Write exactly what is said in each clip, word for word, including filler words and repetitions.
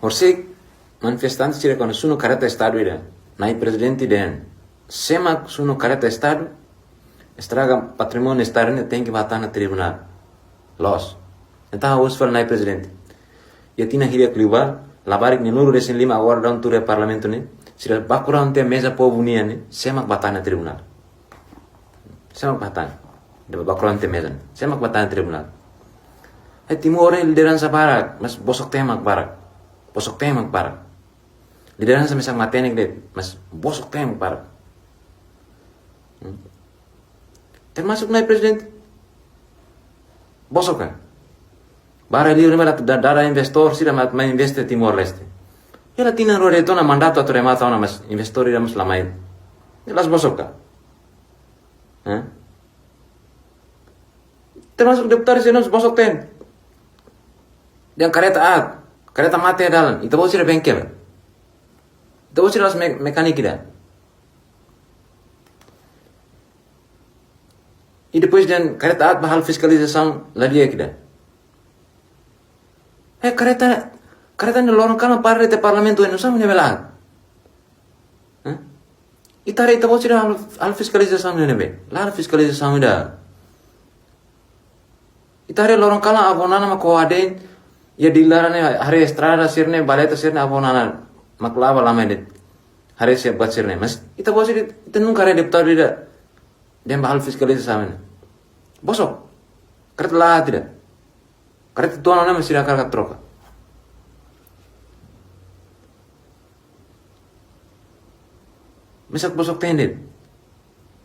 Horisehik manifestante sira kuandu sunu kareta estadu ida, Nai Prezidente dehan: "Sé mak sunu kareta estadu, estraga patrimóniu estadu ne'e, tenke bá hatán iha tribunál." Loos. Entaun ha'u husu fali Nai Prezidente. Iha tinan hirak liubá, labarik neenulu-resin-lima agora daudaun tuur iha Parlamentu ne'e, sira baku raan tiha meza povu nian ne'e, sé mak bá hatán iha tribunál? Sé mak bá hatán? Ida baku raan tiha meza ne'e, sé mak bá hatán iha tribunál? Ai, Timor ne'e lideransa barak, mas bosok-teen mak barak. Bosok-teen mak barak. Lideransa mesak matenek de'it, mas bosok-teen mak barak. Hmm. Termasuk Nai Prezidente. Bosok ka? Bá rai-liur ne'ebé atu da-, dada investór sira mak mai investe Timor-Leste. Hela tinan rua de'it ona mandatu atu remata ona, mas investór ida mós la mai. Jelas bosok ka? Hah? Termasuk deputadu sira mós bosok-teen. Dehan kareta aat, kareta mate iha dalan, ita-boot sira bengkel. Ita-boot sira la'ós me-, mekanik ida. I depois dehan kareta aat bá halo fiskalizasaun la di'ak ida. Eh, kareta, kareta ne'e loron kalan para iha Parlamentu, no sabe ne'e bela. Hah? Ita haree ita-boot sira halo, halo fiskalizasaun ne'ebé? La halo fiskalizasaun ida. Ita haree loron kalan avó Nana mak ho aden, iha Dili laran ne'e, haree estrada sira-ne'e, valeta sira-ne'e, avó Nana mak la'o bá lama de'it. Haree sira buat sira-ne'e. Mas ita-boot sira, ita nunka haree deputadu ida dehan bá halo fiskalizasaun ne'e. Bosok. Kareta la aat ida. Kareta tuan ona, mas sira hakarak troka. Mesak bosok-teen de'it.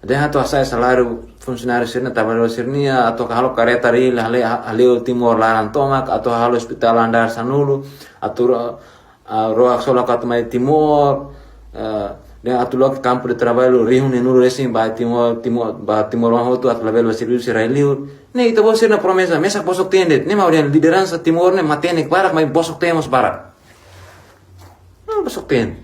Dehan atu hasa'e saláriu funsionáriu sira-nia, traballadór sira-nia, atu halo kareta ril, hale-, haleu Timor laran tomak, atu halo ospitál andár sanulu, atu ro-, ah, ró haksolok atu mai Timor, eh, dehan atu loke kampu de traballu rihun neenulu-resin ba Timor, Timor, ba timoroan hotu atu labele bá servisu iha rai-liur. Ne'e ita-boot sira-nia promesa, mesak bosok-teen de'it. Ne'e mak ha'u dehan lideransa Timor ne'e matenek barak, mas bosok-teen mós barak. Ah, bosok-teen.